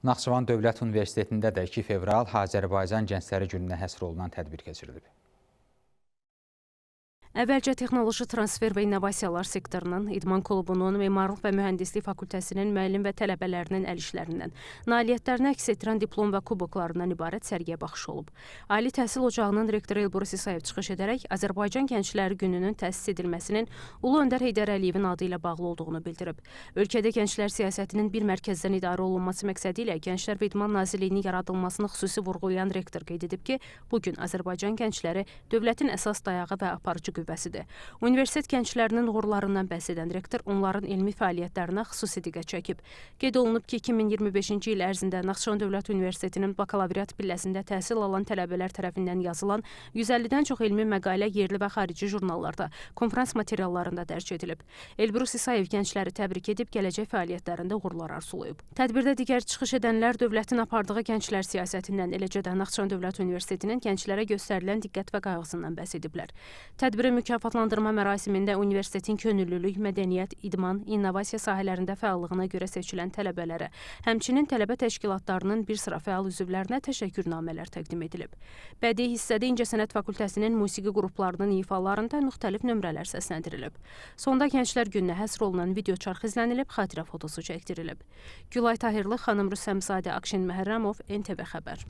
Naxçıvan Dövlət Universitetində də 2 fevral Azərbaycan Gəncləri Gününə həsr olunan tədbir keçirilib. Əvvəlcə Texnoloji Transfer və İnnovasiyalar sektorunun, İdman klubunun, Memarlıq və Mühəndislik fakültəsinin müəllim və tələbələrinin əl işlərindən, nailiyyətlərini əks etdirən diplom və kuboklarından ibarət sərgiyə baxış olub. Ali Təhsil Ocağının rektoru Elbrus İsayev çıxış edərək Azərbaycan Gəncləri Gününün təsis edilməsinin Ulu Öndər Heydər Əliyevin adı ilə bağlı olduğunu bildirib. Ölkədə gənclər siyasətinin bir mərkəzdən idarə olunması məqsədi ilə Gənclər və İdman Nazirliyinin yaradılmasını xüsusi vurğulayan rektor qeyd edib ki, bu gün Azərbaycan gəncləri dövlətin əsas dayağı və aparıcı qüvvəsidir. Universitet gənclərinin uğurlarından bəhs edən rektor onların elmi fəaliyyətlərinə xüsusi diqqət çəkib. Qeyd olunub ki, 2025-ci il ərzində Naxçıvan Dövlət Universitetinin bakalavriat pilləsində təhsil alan tələbələr tərəfindən yazılan 150-dən çox elmi məqalə yerli və xarici jurnallarda, konfrans materiallarında dərc edilib. Elbrus İsayev gəncləri təbrik edib, gələcək fəaliyyətlərində uğurlar arzulayıb. Tədbirdə digər çıxış edənlər dövlətin apardığı gənclər siyasətindən, eləcə də Naxçıvan Dövlət Universitetinin gənclərə göstərilən diqqət və qayğısından bəhs ediblər. Tədbirin mükafatlandırma mərasimində universitetin könüllülük, mədəniyyət, idman, innovasiya sahələrində fəallığına görə seçilən tələbələrə, həmçinin tələbə təşkilatlarının bir sıra fəal üzvlərinə təşəkkürnamələr təqdim edilib. Bədii hissədə İncəsənət fakültəsinin musiqi qruplarının ifalarında müxtəlif nömrələr səsləndirilib. Sonda Gənclər Gününə həsr olunan video çarx izlənilib, xatirə fotosu çəkdirilib. Gülay Tahirli, Xanım Rüstəmzadə, Akşin Məhərrəmov, NTV Xəbər.